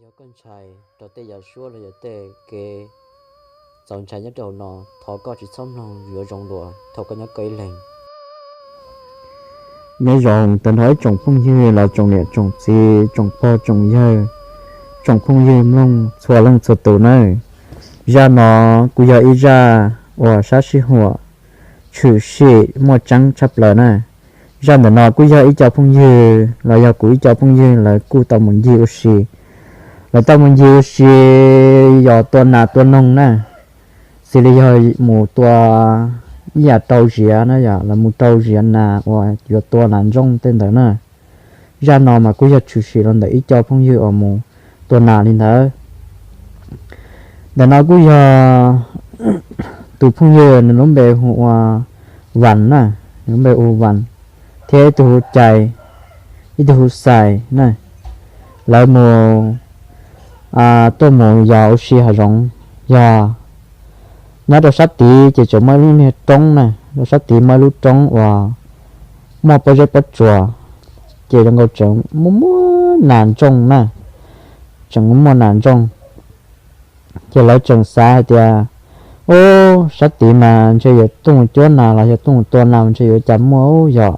Yog koj ntshai rau tej yam suab los yog tej kev txaus ntshai nyob rau hauv no, thov koj tsis txhob mloog, yuav zoo dua thaum koj nyob koj ib leeg. Nyob zoo tag nrho ib tsoom phooj ywg los tsoom niam tsoom txiv, tsoom pog tsoom yawg, tsoom phooj ywg mloog txhua leej txhua tus nawb. Zaj no kuj yog ib zaj uas sab sij huam tshwm sim muaj tseeb tshaj plaws na. Zaj ntawm no kuj yog ib co phooj ywg los yog kuv ib co phooj ywg lawv kuj tau mus ncig ua si, lawv tau mus ncig ua si yog tua nas tua noog na, xws li yog mus tua ib yam rau ziav na, yog lawv mus rau ziav nas uas yuav tua nas ntsooj tej ntawd na. Zaj no mas kuj yog tshwm sim los ntawm ib co phooj ywg uas mus tua nas li ntawd. Ntawm no kuj yog tus phooj ywg nws lub npe hu ua Vas na, nws lub npe hu Vas, thiab ib tug hu Cai, ib tug hu Xais na. Lawv mus, tuaj mus yos ua si hav zoov, yog nyob rau sab tid ces tseem muaj ib lub niag roob na, rau sab tid muaj ib lub roob uas muaj pob zeb pob tsuas, ces zoo nkaus tseem muaj muaj nas ntsooj na, tseem muaj nas ntsooj. Ces lawv tseem xav hais tias, ub, sab tid mas ntshe yuav tuaj mus cuab nas los yog tuaj mus tua nas ntshe yuav cas muaj ub yom.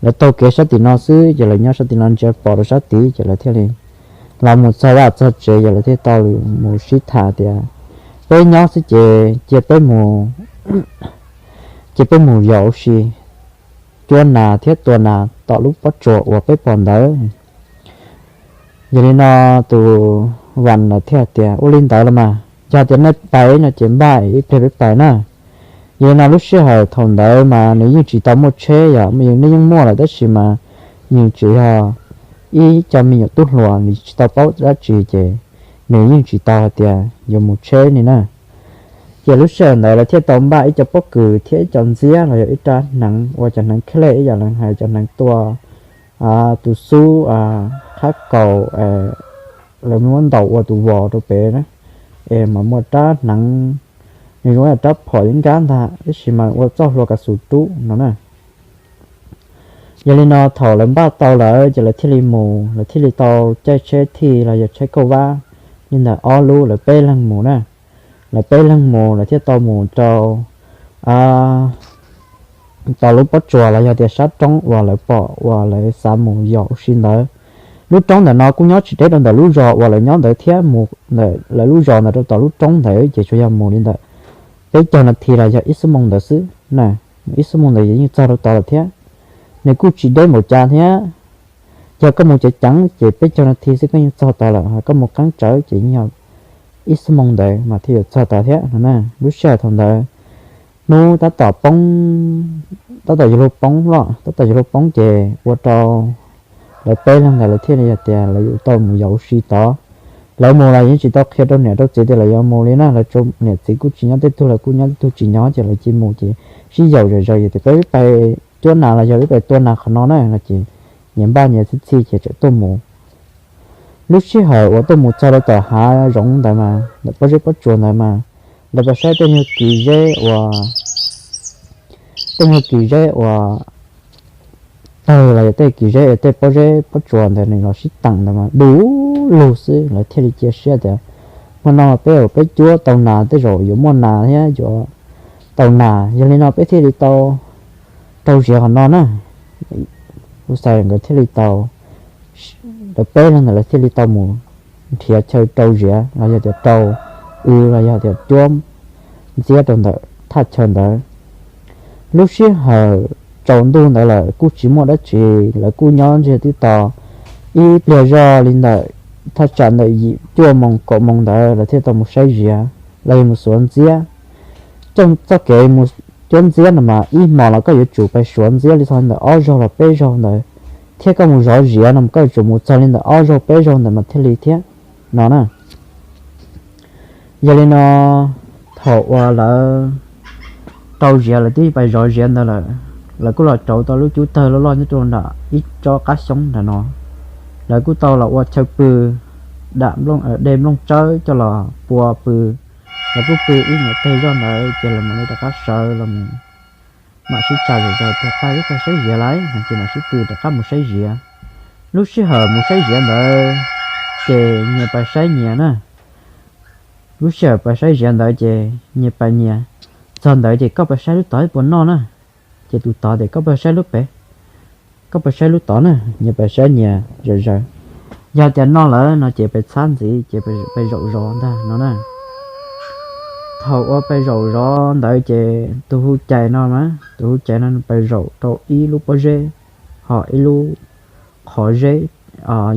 Lawv taug kev sab tim no xwb ces lawv nyob sab tim no ntsia pom rau sab tid ces lawv thiaj li los mus txog vaj txog tsev ces lawv thiaj tau mus sib tham tias, peb nyob xwb ces cia peb mus, cia peb mus yos ua si cuab nas thiab tua nas tom lub pob tsuas uas peb pom ntawd. Yog li no tus Vas lawv thiaj tias, ua li ntawd los mas yog tias nej pais no ces npaj ib pliag peb pais na. Yog li no lub sij hawm thaum ntawd mas nws yeej tsis tau muaj tsheb, yog nej yeej muaj lawm tab sis mas nws tsuas yog ib co me nyuam tub hluas, nws tsis tau paub dab tsi ces nws yeej tsis tau hais tias yuav mus tsheb li na. Ces lub sij hawm ntawd lawv thiaj tau npaj ib co pob kws thiab ib co ntxiab los yog ib rab hneev ua cov hneev khlej ib yam li hais cov hneev tua tus xub, qhab kaus, lawv muab ntaus ua tus vos rau pem na, es mas muaj rab hneev, nws zoo ib yam rab phom yeeb nkab ntag tab sis mas ua txoj hlua kav xus rub no na. Yog li no thaum lawv npaj tau lawm ces lawv thiaj li mus, lawv thiaj li tau caij tsheb thij los yog tsheb kauj vab li ntawm ob lub, lawv peb leeg mus na. Lawv peb leeg mus lawv thiaj tau mus rau tom lub pob tsuas los yog tias sab roob uas lawv pom uas lawv xav mus yos ua si ntawd. Lub roob ntawm no kuj nyob tsis deb rau ntawm lub zos uas lawv nyob ntawd thiab, mus ntawm lawv lub zos ntawd rau tom lub roob ntawd ces tsuas yog mus li ntawm peb caug nas this los yog ib xuab moos ntawd xwb na. Ib xuab moos ntawd yeej txog rau tod lawm thiab. Nws kuj tsis deb npaum cas thiab. Yog koj mus ceev ceev ces peb caug nas this xwb koj yeej txog tod lawm, ho koj mus qeeb tsawv ces yeej yog ib xuab moos ntawd mas thiaj yuav txog tod thiab no na. Lub sij hawm thaum ntawd hnub tab tom poob, tab tom yuav luag poob lawm, tab tom yuav luag poob ces ua rau lawv peb leeg ntawd lawv thiaj li hais tias lawv yuav tau mus yos ua si tod. Lawv mus los yeej tsis tau qhia rau niam rau txiv tias lawv yuav mus li na, lawv tsuas, niam txiv kuj tsis nyob, tej tug lawv kuj nyob tej tug tsis nyob ces lawv cia mus ces sib yaum zom zaws ces tias peb pais cuab nas los yog peb pais tua nas qhov no na no ces nyias npaj nyias txhij txhij ces txawm tuaj mus. Lub sij hawm uas tuaj mus txog rau tom hav zoov ntawd mas, ntawm pob zeb pob tsuas ntawd mas, lawv pom saib tej nyuag kis zeb uas, tej nyuag kis zeb uas tawg los yog tej kis zeb, tej pob zeb pob tsuas ntawd nws los sib teem ntawd mas du lug xwb, lawv thiaj li cia siab tias hmo no peb, peb cuab tau nas tej zaum yuav muaj nas thiab yuav tau nas, yog li no peb thiaj li tau rau ziav qhov no na. Hu Xais nkawd thiaj li tau, lawv peb leeg ntawd lawv thiaj li tau mus nrhiav chaw rau ziav los yog tias rau w los yog tias cuab ntxiab rau ntawm thaj chaw ntawd. Lub sij hawm tsaus ntuj ntawd lawm kuj tsis muaj dab tsi, lawv kuj nyob ntsiag twb to ib pliag zoj li ntawm thaj tsam ntawm yim cuaj moos kaum moos ntawd lawv thiaj tau mus saib ziav los yog mus xuav ntxiab. Txoj kev mus cuab ntxiab no mas ib hmos los koj yuav tsum pais xuav ntxiab li txog ntawm ob zaug los peb zaug ntawd, thiab koj mus zov ziav no koj yuav tsum mus txog li ntawm ob zaug peb zaug ntawd mas thiaj li thiab no na. Yog li no, thaum uas lawv rau ziav, lawv twb pais zov ziav ntawd lawm, lawv kuj los rauv tau lub cub tawg loj loj nyob rau nram ib tsob qab xyoob nram no. Lawv kuj tau los ua chaw pw, dam dej nplooj tsawb coj los pua pw. Lawv kuj pw ib nyuag teg zoj ntawd ces lawv mam li rov qab sawv los mam sib tsa zom zaws tias pab ib tag saib ziav lawm no ces mam sib tw rov qab mus saib ziav. Lub sij hawm mus saib ziav ntawd ces nyias pais saib nyias na. Lub sij hawm pais saib ziav ntawd ces nyias pais nyias, txog ntawd ces koj pais saib lub tod puas noj na. Ces tus tod tias koj pais saib lub pem, koj pais saib lub tod na, nyias pais saib nyias zom zaws. Yog tias noj lawm no ces pais txhab ntxiv ces pais zaum zov ntag no na. Thaum uas pais zaum zov ntawd ces tus hu cais no mas, tus hu cais no pais zaum rau ib lub pob zeb, ho ib lub qhov zeb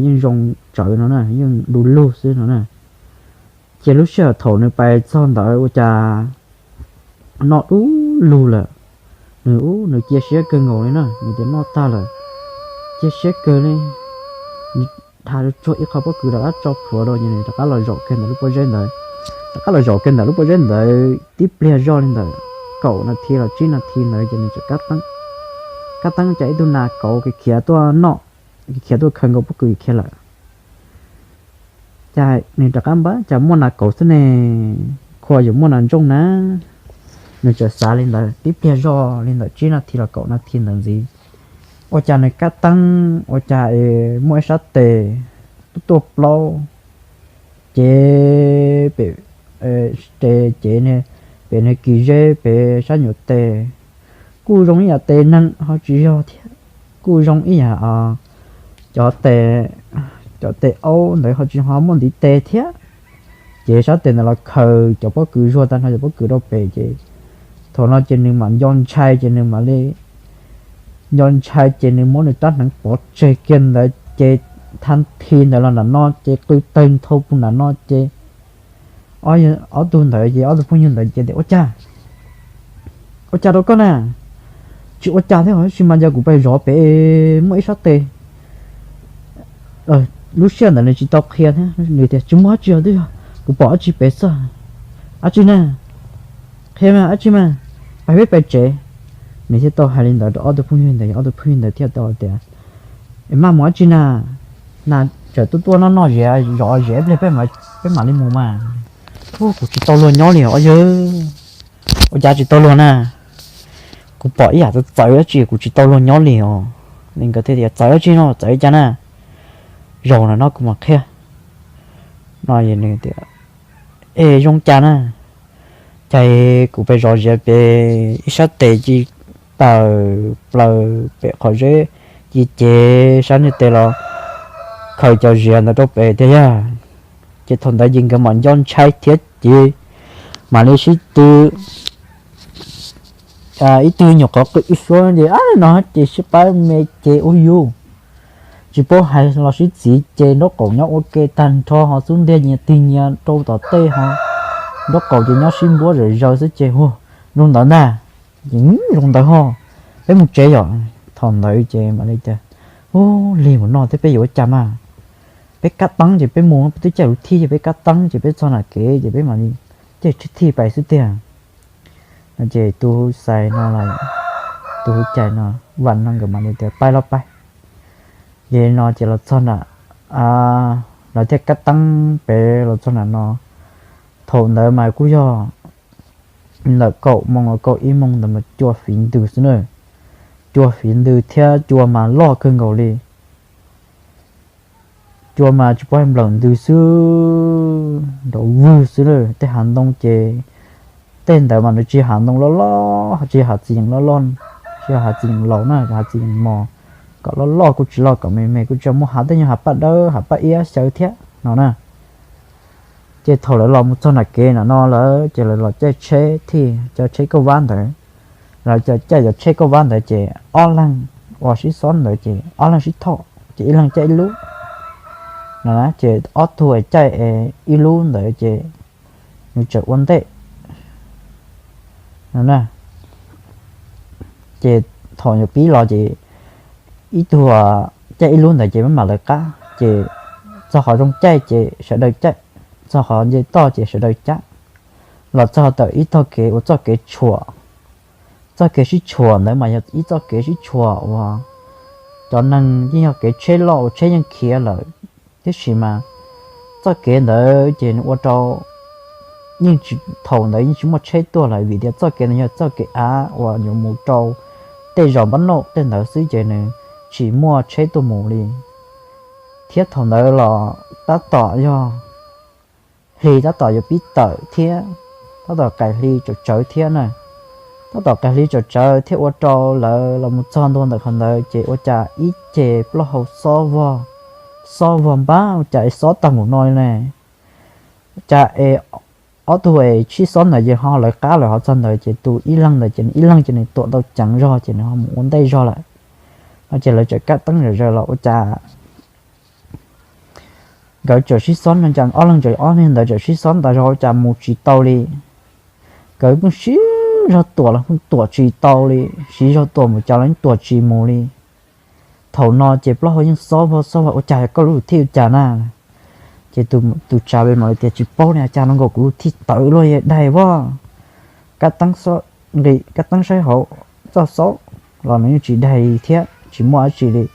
yeej zoo tsawv no na, yeej du lug xwb no na. Ces lub sij hawm thaum nws pais txog ntawd ua cas noj du lug lawm, nws ub nws cia siab kawg nkaus li na, nws tias noj tag lawm, cia siab kawg li. Nws dhia tsuag ib qho pob kws rov qab tso plhuav rau ces nws rov qab los zaum kiag ntawm lub pob zeb ntawd. Rov qab los zaum kiag ntawm lub pob zeb ntawd tib pliag zoj li ntawm kaum nas this los tsib nas this ntawd ces nws txawm kab teeb, kab teeb cas ib tug nas kauv khiav tuaj noj, khiav tuaj khaws nkaus pob kws khiav lawm. Cas nws rov qab npaj cas muaj nas kauv xwb ne, qhuas yuav muaj nas ntsooj na. Nws txawm xav li ntawd tib pliag zoj li ntawm tsib nas this los kaum nas this ntawd ntxiv, ua cas nws kab teeb ua cas es muaj ib sab tes tuaj plaub, ces pem, ces pem nws kis zeb pem sab nyuam tes kuj zoo ib yam tes neeg ho tsis yog thiab, kuj zoo ib yam cov tes, cov tes aub ntawd ho tsis ho muaj ntiv tes thiab. Ces sab tes ntawd los khaws cov pob kws zuag tag nrho cov pob kws rau pem ces thaum no ces nws mam nco ntshai ces nws mam li nco ntshai ces nws muab nws rab hneev pov tseg kiag ntawd ces thab thi ntawd los nram no ces qw tawg nthau pus nram no ces ob tug ntawd ces ob tug phooj ywg ntawd ces tias ua cas, ua cas rau koj na? Tsis ua cas thiab, tab sis mas yog kuv pais zov pem muaj ib sab tes. Lub sij hawm ntawd nws tsis tau qhia thiab, nws tias tsis muaj dab tsi os, twb yog kuv pom dab tsi pem xwb. Dab tsi na? Qhia mas dab tsi mas, pais peb pais tsev. Nws thiaj tau hais li ntawd rau ob tug phooj ywg ntawd, ob tug phooj ywg ntawd thiaj tau tias, es maj mus dab tsi na? Nas tseem tuaj tuaj noj noj ziav zov ziav ib pliag peb mam li mus mas. Kuv tsis tau luag nyob li os yawg, ua cas tsis tau luag na? Kuv pom ib yam txawv txawv dab tsi kuv tsis tau luag nyob li os. Nkawd thiaj tias txawv dab tsi no, txawv li cas na? Zaum no no kuv mam qhia no. Es zoo cas na? Cas kuv pais zov ziav pem ib sab tes ci taws plaws pem qhov zeb, ci cev sab niag tes los khaws cov ziav ntawd rau pem tiag yog. Ces thaum ntawd ces nkawd mam nco ntshai thiab ces mam li sib tw, ib tug nyuam qhuav qw ib suab ces no ces sib pab me ces ua yus tsis paub hais los sib txiv ces nraub qaum nyob ua ke tag nrho ho xub ntiag nyias tig nyias rau tom tej ho nraub qaum ces nyob sib npuab zom zaws xwb ces hu zoo ntawd ntag. Ces zoo ntawd ho, peb mus tsev yom. Thaum ntawd ces mam li tias, ub, lig mus no thiab peb yuav ua cas mas? Peb kab teeb ces peb mus, peb twb caij lub thij ces peb kab teeb ces peb txog nram kev ces peb mam li caij tsheb thij pais xwb tiag. Ces tus hu xais no, tus hu cais no, vas no nkawd mam li tias pais los pais. Ces no ces los txog nram, lawv thiaj kab teeb pem los txog nram no. Thaum ntawd mas kuj yog ntawm kaum moos los kaum ib moos ntawd mas cua fiv ntws xwb na. Cua fiv ntws thiab cua mas loj kawg nkaus li. Cua mas tsis paub nplawm ntws xwb, nrov vwg xwb na. Tej hav ntoo ces tej ntawd mas nws tsis hav ntoo loj loj, tsis hav txiv yeem loj loj, tsis hav txiv yeem laus na, hav txiv yeem mos, kom loj loj kuj tsis loj, kom me me kuj tsis muaj, hav tej nyuag hav paj dawb hav paj iab xyaw thiab no na. Ces thaum lawv los mus txog nram kev nram no lawm ces lawv los caij tsheb thij, cov tsheb kauj vab ntawd, lawv caij cov tsheb kauj vab ntawd ces ob leeg uas sib xob ntawd ces ob leeg sib thauj ces ib leeg caij ib lub no. Ces ob tug caij ib lub ntawd ces nws tseem ua ntej no na. Ces thaum yuav pib los ces ib tug caij ib lub ntawd ces maj mam lawv qab ces txog qhov zoo caij ces sawv daws caij, txog qhov nce toj ces sawv daws caij. Los txog tawm ib tog kev uas txoj kev tshuam, txoj kev sib tshuam ntawd mas yog ib txoj kev sib tshuam uas cov neeg yeej yog kev tsheb loj uas tsheb yeej khiav lawm, tiam sis mas txoj kev ntawd ces nws ua rau yeej tsis, thaum ntawd yeej tsis muaj tsheb tuaj lawm vim tias txoj kev ntawd yog txoj kev av uas yuav mus rau tej zos npab nauj tej ntawd xwb ces nws tsis muaj tsheb tuaj mus li. Thiab thaum ntawd los tab tom yog hli tab tom yuav pib tawm thiab, tab tom qais hli tsawv tsawv thiab na. Tab tom qais hli tsawv tsawv thiab ua rau lawv los mus txog ntua ntawm qhov ntawd ces ua cas ib ce plaub hau xob vog, xob vog npab, ua cas es xob tag mus no li ne? Ua cas es ob tug es sib xob ntawd ces ho lawv qab lawm, ho txog ntawd ces tus ib leeg ntawd ces ib leeg ces nws tuam ntau ceev zog ces nws ho mus ua ntej zog lawm no. Ces lawv txawm kab teeb zom zaws los ua cas nkawd txawm sib xob no, cas ob leeg txawm ob niag ntawd txawm sib xob ntawd zog ua cas mus tsis tau li. Nkawd pheej siv zog tuam los pheej tuam tsis tau li, siv zog tuam mus cas los yeej tuam tsis mus li. Thaum no ces plaub hau yeej xob vog xob vog, ua cas koj lub luv thij ua cas na? Ces tus tsav pem mam li tias tsis paub li, cas no nkaus kuv luv thij tawv luaj, daig vog. Kab teeb saib hauv txoj xob los nws yeej tsis daig thiab tsis muaj dab tsi li.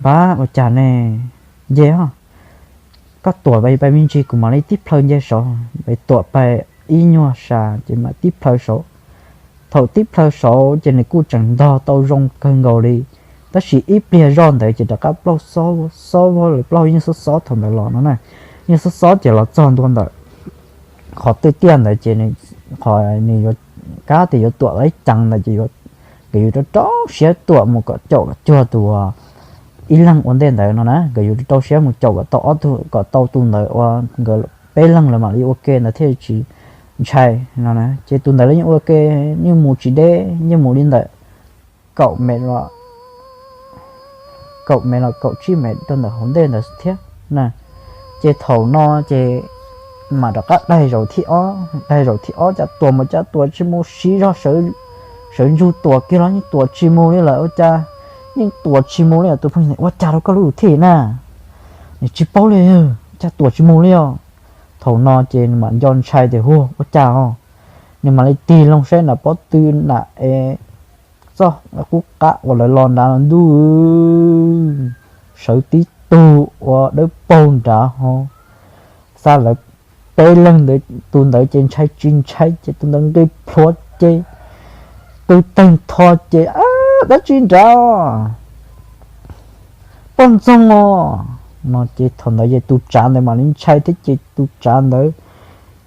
Npab, ua cas ne? Nce os, koj tuam pais pais me ntsis kuv mam li tib plhaw nce saud. Pais tuam pais ib nyuag sas ces mam tib plhaw saud. Thaum tib plhaw saud ces nws kuj tseem ntog tau zoo kawg nkaus li, tab sis ib pliag zoj ntawd ces rov qab plaub xob vog, plaub yeej xob xob thaum ntawd los no na. Yeej xob xob ces los txog ntua ntawm qhov twj tiaj ntawd ces qhov nws yuav kab tias yuav tuam laib ceev ntawd ces nkawd yuav rau rau siab tuam mus kom caum kom cuag tus ib leeg ua ntej ntawd no na. Nkawd yuav rau rau siab mus caum kom tau ob tug, kom tau tus ntawd ua nkawd peb leeg lawv mam li ua ke ntawd thiaj tsis ntshai no na. Ces tus ntawd los yeej ua ke, yeej mus tsis deb, yeej mus li ntawm kaum mev los kaum tsib mev rau ntawm hauv ntej ntawd thiab na. Ces thaum no ces mam rov qab daig zaum thib ob, daig zaum thib ob cas tuam mas cas tuam tsis mus, siv zog sawv ntsug tuam kiag los yeej tuam tsis mus li lawm. Ua cas yeej tuam tsis mus li? Tus phooj ywg, ua cas rau koj lub luv thij na? Nws tsis paub li, cas tuam tsis mus li os. Thaum no ces nws mam nco ntshai tias hu ua cas os. Nws mam li tig loo saib nram pob tw nram es txoj qub qab uas lawv los nrad los ntuj, sawv tib tug ua dawb paug nrad ho xa lawv peb leeg ntawd. Tus ntawd ces ntshai tsis ntshai ces tus ntawd nqis plhuav ces qw tawg ntho ces, dab tsi nrad? Poj ntxoog os no. Ces thaum ntawd ces tus tsav ntawd mam li ntshai thiab ces tus tsav ntawd,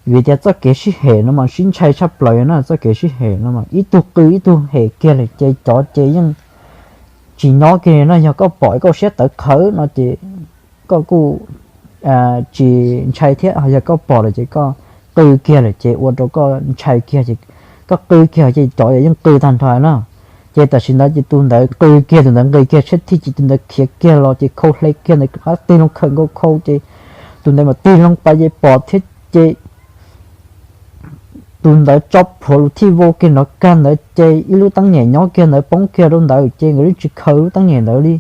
vim tias txoj kev sib hem no mas sib ntshai tshaj plaws na, txoj kev sib hem no mas ib tug qw ib tug hem kiag lawm ces cov ces yeej tsis nyob kiag li no. Yog koj pom koj siab tawv qhawv no ces koj kuj tsis ntshai thiab, ho yog koj pom lawm ces koj qw kiag lawm ces ua rau koj ntshai kiag ces koj qw kiag ces cov yeej qw tag nrho na. Ces tam sim ntawd ces tus ntawd qw kiag, tus ntawd nqis kiag tsheb thij ces tus ntawd khiav kiag los ces khau hle kiag ntawd rov qab tig loo khawm nkaus khau ces tus ntawd mam tig loo pais ces pom thiab ces tus ntawd tso plhuav luv thij vau kiag nrov kag ntawd ces ib lub teeb nyem nyob kiag ntawd poob kiag rau ntawd ces nkawd yeej tsis khaws lub teeb nyem ntawd li.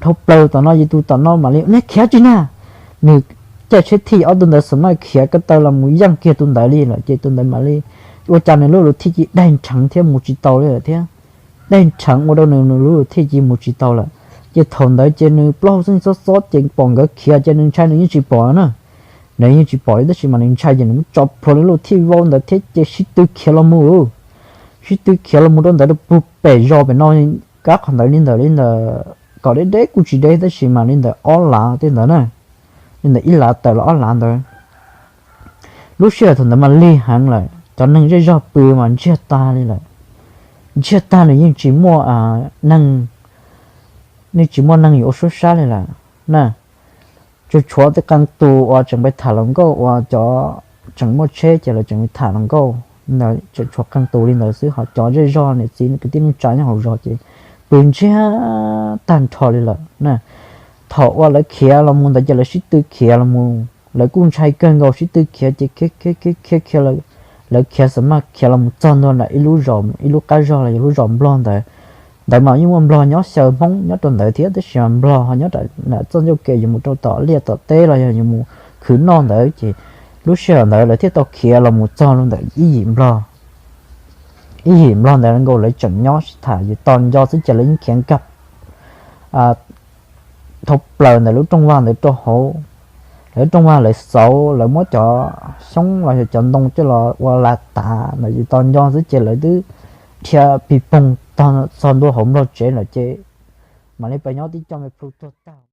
Dhau plaws tom no ces tus tom no mam li, nej khiav tsi na? Nws caij tsheb thij ob tug ntawd xav mas khiav ko taw los mus yeej kiag tus ntawd li lawm ces tus ntawd mam li, ua cas nws lub luv thij cia li daig nrheev thiab mus tsis tau li lawm thiab. Daig nrheev ua rau nws, nws lub luv thij cia li mus tsis tau lawm. Ces thaum ntawd ces nws plaub hau xeeb xob xob ces pom nkawd khiav ces nws ntshai, nws yeej tsis pom na. Nws yeej tsis pom li tab sis mas nws ntshai ces nws muab tso plhuav lub luv thij vau ntawd thiab ces sib tw khiav los mus. Sib tw khiav los mus rau ntawd rau puag pem zos pem no, kab qhov ntawd li ntawm, li ntawm, kom deb deb kuj tsis deb tab sis mas li ntawm ob lav tej ntawd na, li ntawm ib lav tawm los ob lav ntawd. Lub sij hawm thaum ntawd mas lig heev lawm, cov neeg zej zog pw mas ntsiag tag li lawm. Ntsiag tag, nws yeej tsis muaj neeg, yeej tsis muaj neeg yuav ua suab sab li lawm na. Tsuas tshuav tej qee tus uas tseem pais tham hluas nkauj, uas cov tseem muaj tsheb ces lawv tseem tham hluas nkauj ntawd, tseem tshuav qee tus li ntawd xwb, ho cov zej zog niam txiv kwv tij neej tsa nyob hauv zos ces pw ntsiag tag nrho li lawm na. Thaum uas lawv khiav los mus ntawd ces lawv sib tw khiav los mus, lawv kuj ntshai kawg nkaus, sib tw khiav ces khiav khiav khiav khiav, lawv khiav xav mas khiav los mus txog ntua nram ib lub zos, ib lub qab zos los yog lub zos nplog ntawd. Ntawd mas yeej muaj nplog nyob xyaw Hmoob nyob rau ntawd thiab tab sis mas nplog ho nyob nram txoj ncauj ke yuav mus rau tom liaj tom teb los yog yuav mus khwv noj ntawd ces lub sij hawm ntawd lawv thiaj tau khiav los mus txog rau ntawm ib yim nplog. Ib yim nplog ntawd nkaus lawv tseem nyob sib tham, yus tos nco xwb ces lawv yeej khiav nkag dhau plaws ntawm lub rooj vag ntawd rau hauv. Lawv lub rooj vag lawv xauv, lawv muab cov xyoob los yog cov ntoo coj los ua las tav ntawd, yus tos nco xwb ces lawv twb dhia pis poog txog ntua hauv nplog tsev lawm ces mam li pais nyob tib co me plhu tuag tag.